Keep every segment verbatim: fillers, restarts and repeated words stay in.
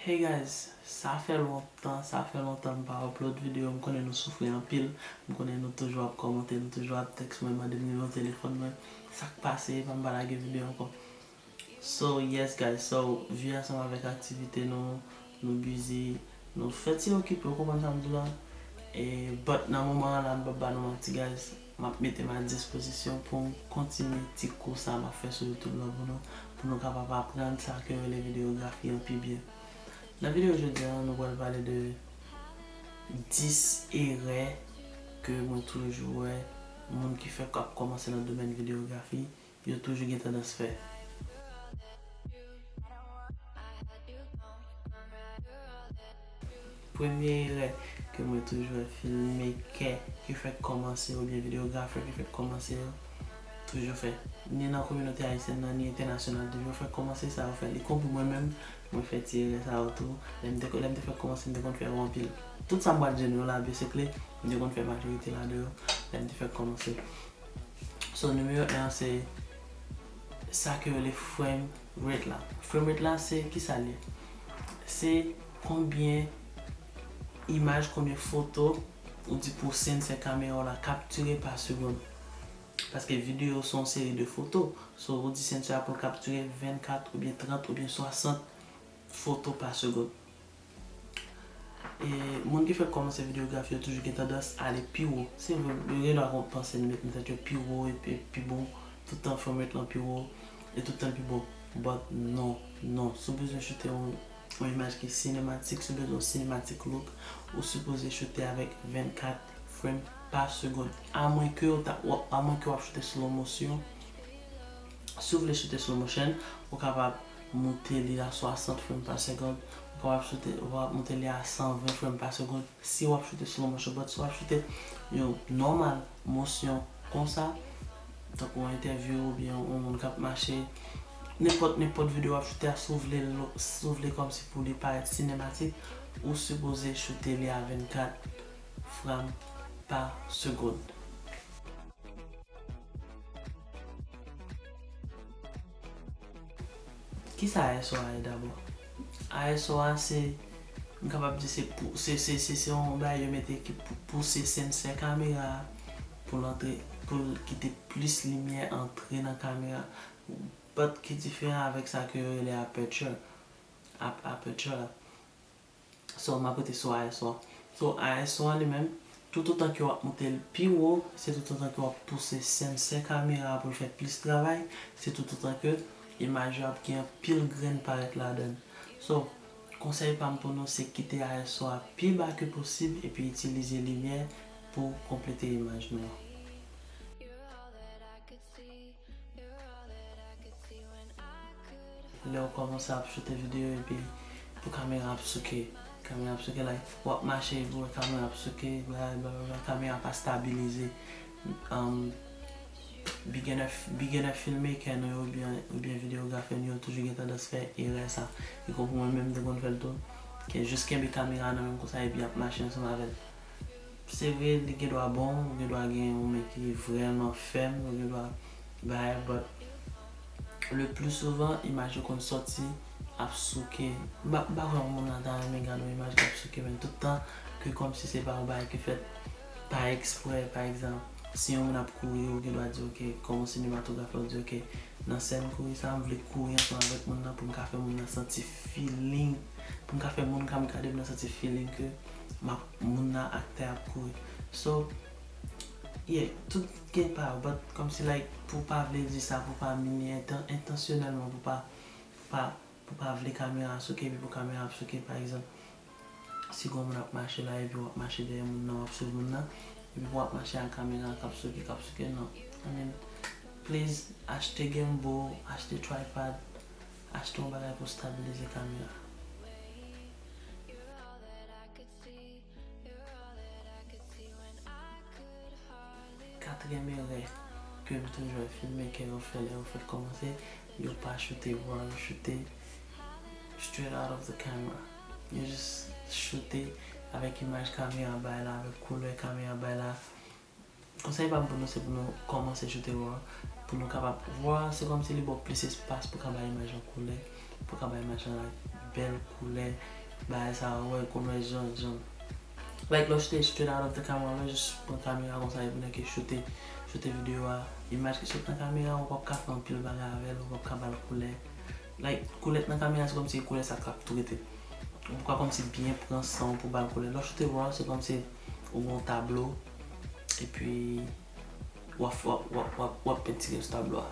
Hey guys, sa fè lontan, sa fè lontan m pa upload videyo, m konnen nou soufri anpil, m konnen nou toujou ap kòmante, nou toujou ap text mwen, mande m nimewo telefòn mwen, sa k pase, epa m pa lage videyo ankò. So yes guys, so vi ansanm avèk aktivite nou, nou busy, nou fè ti okipe, ou konprann sa m di w la? E but nan moman an la, m p ap ba nou manti guys, m ap mete m a dispozisyon pou m kontinye ti kou sa m ap fè sou YouTube lan pou nou, pou nou kapab aprann sa ke yo rele videyografi an pi byen. Nan videyo jodi a, nou pral pale de dis erè ke mwen toujou wè moun ki fèk ap kòmanse nan domèn videyografi yo toujou gen tandans fè. Premye erè ke mwen toujou wè filmmaker ki fèk kòmanse oubyen videografè ki fèk kòmanse yo toujou fè. Ni nan kominote ayisyèn nan, ni entènasyonal, toujou fèk kòmanse sa yo fè. Li konpri mwen menm, mwen fè ti erè sa yo tou. Lè m te, lè m te fèk kòmanse, m te konn fè yo anpil. Tout sa m pral di nou yo la, basically, m te konn fè majorite ladan yo lè m te fèk kòmanse. So, nimewo en an, se sa ke yo rele frame rate la. Frame rate la, se ki sa l ye? Se konbyen imaj, konbyen foto ou di pou sensè kamera w la kaptire pa segonn. Paske videyo se yon seri de foto. So, ou di sensè a pou l kaptire vennkat oubyen trant oubyen swasant foto pa segonn. E moun ki fèk kòmanse videyografi yo toujou gen tandans ale pi wo. Se vre, yo gen dwa panse l met nan tèt yo pi wo e pi, pi bon, tout tan frame rate lan pi wo e tout tan l pi bon. But non, non. Si w bezwen choute yon, yon imaj ki sinematik, si w bezwen yon cinematic look, ou sipoze choute avèk vennkat frame pa segonn. Amwenke w ta, w ap, amwenke w ap choute slow motion. Si w vle choute slow motion, ou kapab moute li a swasant frame pa segonn, ou kapab choute, ou kapab moute li a san ven frame pa segonn si w ap choute slow motion. But si w ap choute yon normal motion konsa, tankou yon entèvyou oubyen yon moun k ap mache, nenpòt, nenpòt videyo w ap choute a, si w vle l, si w vle kòmsi pou li parèt sinematik, ou sipoze choute li a vennkat frame pa segonn. Kisa ISO a ye dabò? ISO a se, m kapab di se pou, se, se, se, se yon bagay yo mete ki pou pouse sensè kamera a pou l antre, pou l kite plis limyè antre nan kamera. But ki diferan avèk sa ke yo rele aperture. Ap-, aperture la. So, m ap rete sou ISO a. So, ISO a li menm, toutotan ke w ap moute l pi wo, se toutotan ke w ap pouse sensè kamera a pou l fè plis travay, se toutotan ke imaj yo ap gen anpil grenn parèt ladan l. So, konsèy pa m pou nou se kite ISO a pi ba ke posib epi itilize limyè pou konplete imaj nou an. Lè w kòmanse ap choute videyo epi pou kamera ap souke, kamera ap souke, like, w ap mache epi w wè kamera ap souke, bla, bla, bla, bla, kamera pa stabilize. Um, beginner, beginner filmmaker nou yo oubyen, oubyen videografè nou yo toujou gen tandans fè erè sa. E konprann mwen menm m te konn fè l tou. Ke jis kenbe kamera nan men m konsa epi ap mache ansanm avè l. Se vre, li gen dwa bon, ou gen dwa gen yon men ki vrèman fèm, ou gen dwa bay, but le plus souvent, imaj yo konn sòti ap souke. M pa, m pa kwè yon moun la ta renmen gade yon imaj k ap souke, men tout tan ke kòmsi se pa yon bagay ki fèt pa eksprè, pa egzanp, si yon moun ap kouri, ou gen dwa di, ok, kòm yon sinematografè, ou di, ok, nan sèn kouri sa, m vle kouri ansanm avèk moun nan pou m ka fè moun nan santi feeling, pou m ka fè moun k ap gade m nan santi feeling ke m ap, moun nan, aktè a ap kouri. So, yeah, tout gen pa yo, but kòmsi, like, pou w pa vle di sa, pou w pa mini entan-, entansyonèlman, pou w pa, pou w pa, pou w pa vle kamera a souke, epi pou kamera ap souke, pa egzanp, si gon moun ap mache la, epi w ap mache dèyè moun nan, w ap swiv moun nan, epi pou w ap mache ak kamera k ap souke, k ap souke, non. I mean, please, achte gimbal, achte tripod, achte yon bagay pou stabilize kamera. Katriyèm erè ke m toujou wè filmmaker yo fè lè yo fèk kòmanse, yo pa choute raw, yo choute straight out of the camera. Yo jis choute avèk imaj kamera bay la, avèk koulè kamera bay la. Konsèy pa m pou nou, se pou nou kòmanse choute raw, pou nou kapab, raw se kòmsi li ba w plis espas pou w ka bay imaj lan koulè, pou w ka bay imaj lan, like, bèl koulè, bagay sa, ou wè, konn wè jan, jan. Like, lè w choute straight out of the camera, lè w jis pran kamera konsa epi nèk choute, choute videyo a, imaj ki sot nan kamera, ou p ap ka fè anpil bagay avè l, ou p ap ka ba l koulè. Like, koulè k nan kamera, se kòmsi koulè sa k ap tou rete. Ou pa kòmsi byen pran san w pou ba l koulè. Lè w choute raw, se kòmsi ou gen yon tablo, epi w ap, w ap, w ap, w ap, w ap pentire sou tablo a.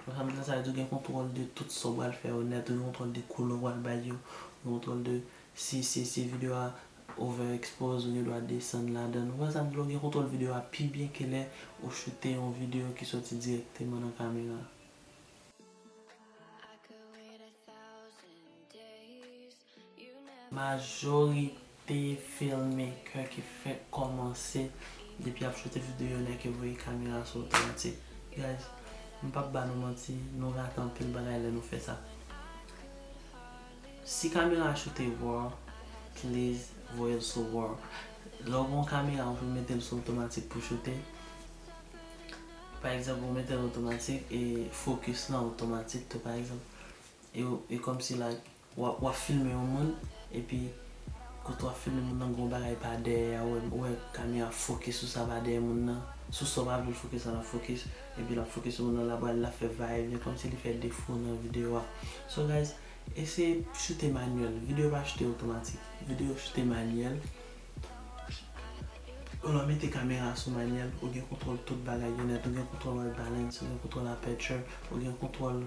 Sa vle di, sa vle di ou gen kontwòl de tout sa w pral fè yo nèt, ou gen kontwòl de koulè w pral bay yo, ou gen kontwòl de si, si, si videyo a overexpose, ou gen dwa desann ladan l. Ou wè sa m di la, ou gen kontwòl videyo a pi byen ke lè ou choute yon videyo ki soti dirèkteman nan kamera. Majorite filmmaker ki fèk kòmanse, depi y ap choute videyo, nèg yo voye kamera sou otomatik. Guys, m p ap ba nou manti, nou rate anpil bagay lè nou fè sa. Si kamera a choute raw, please voye l sou raw. Lè w gen yon kamera, ou mete l sou otomatik pou choute. Pa egzanp, ou mete l otomatik e focus lan otomatik tou, pa egzanp. E, e kòmsi, like, w ap, w ap filme yon moun, epi kote w ap filme moun nan, gen yon bagay pa dèyè a, ou wè, ou wè kamera focus sou sa pa dèyè moun nan, sou sa w pa vle l focus la, l ap focus, epi l ap focus sou moun nan, l ap, l ap fè va e vyen, kòmsi li fè defo nan videyo a. So, guys, eseye choute manyèl. Videyo pa choute otomatik. Videyo choute manyèl. Ou lè w mete kamera sou manyèl, ou gen kontwòl tout bagay yo nèt. Ou gen kontwòl white balance, ou gen kontwòl aperture, ou gen kontwòl,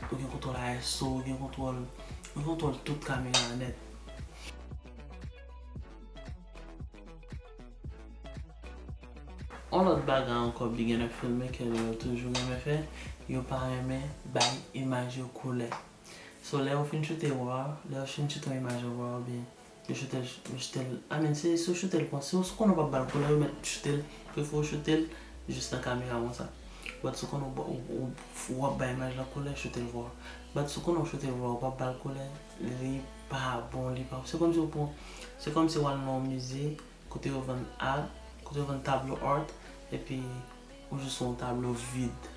ou gen kontwòl ISO, ou gen kontwòl, ou gen kontwòl tout kamera a nèt. Yon lòt bagay ankò beginner filmmaker yo toujou renmen fè, yo pa renmen bay imaj yo koulè. So, lè yo fin choute raw, lè yo fin choute yon imaj raw, oubyen yo choute l, yo choute l, I mean, se, si w choute l kon, si w, si w konnen w p ap ba l koulè, yo mèt choute l, prefere w choute l jis nan kamera konsa. But si w konnen w, w, w, w ap ba imaj la koulè, choute l raw. But si w konnen w choute l raw, w p ap ba l koulè, li pa bon, li pa, se kòmsi w pran, se kòmsi w al nan yon mize, kote yo vann art, kote yo vann tablo art, epi ou jis wè yon tablo vid.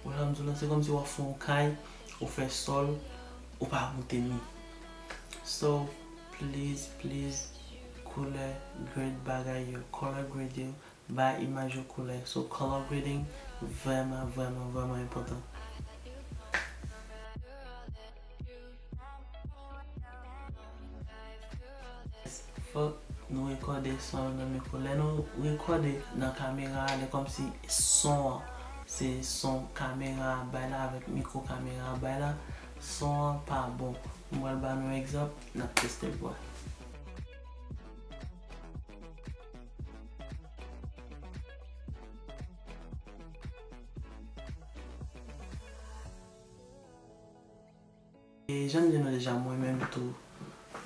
Ou wè sa m di w la, se kòmsi w ap fè yon kay, ou fè sòl, ou pa moute mi. So, please, please, koulè grade bagay yo, color grade yo, bay imaj yo koulè. So, color grading vrèman, vrèman, vrèman enpòtan. Fòk nou rekòde son yo nan mikwo. Lè nou rekòde nan kamera a, lè kòmsi son an, se son kamera a bay la avèk mikwo kamera a bay la, son an pa bon. M pral ba nou egzanp, n ap teste l pou wè. E jan m di nou deja, mwen menm tou,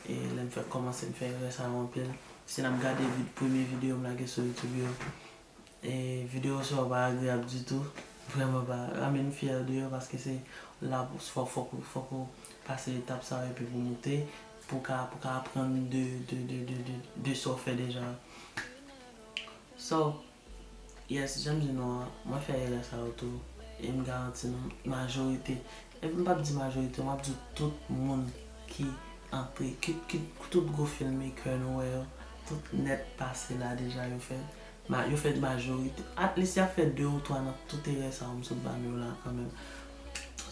e lè m fèk kòmanse, m fè erè sa yo anpil. Si n ap gade vid-, premye videyo m lage sou YouTube yo, e videyo sa yo pa agreyab ditou. Vrèman pa. I mean, m fyè de yo paske se la pou, fò, fòk ou, fòk ou pase etap sa yo epi pou moute, pou ka, pou ka aprann de, de, de, de, de, de sa w fè deja. So, yes, jan m di nou an, mwen fè erè sa yo tou, e m garanti nou, majorite, epi m p ap di majorite, m ap di tout moun ki antre, ki, ki, tout gwo filmmaker nou wè yo, tout nèt pase la deja, yo fè, ma-, yo fè majorite, at least y ap fè de ou twa nan tout erè sa yo m sot ba nou yo la kanmenm.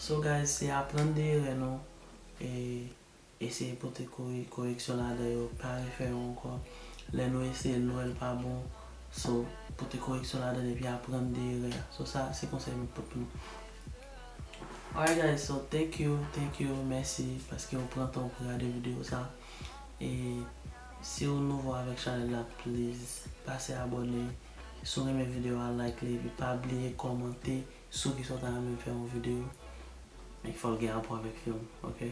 So guys, se aprann de erè nou, e eseye pote kore-, koreksyon ladan yo, pa refè yo ankò. Lè nou eseye l, nou wè l pa bon, so, pote koreksyon ladan l epi aprann de erè a. So, sa, se konsèy m ap pote pou nou. Alright guys, so thank you, thank you, mèsi paske w pran tan w pou gade videyo sa. E si w nouvo avèk chanèl la, please, pase abòne. Si w renmen videyo a, like li, epi pa bliye kòmante sou kisa w ta renmen m fè yon videyo. Men fò l gen rapò avèk fim, ok?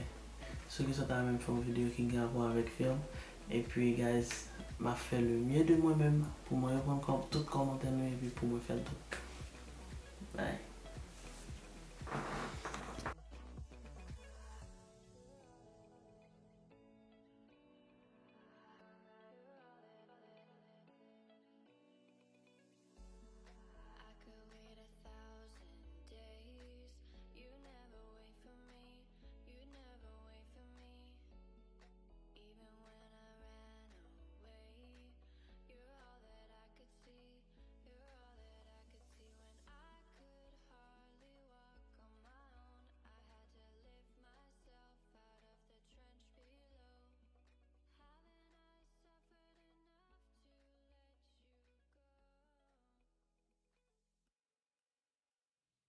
Sou kisa w ta renmen m fè yon videyo ki gen rapò avèk fim. Epi, guys, m ap fè le mieux de mwen menm pou mwen reponn kòm-, tout kòmantè nou epi pou mwen fè l tou. Bye.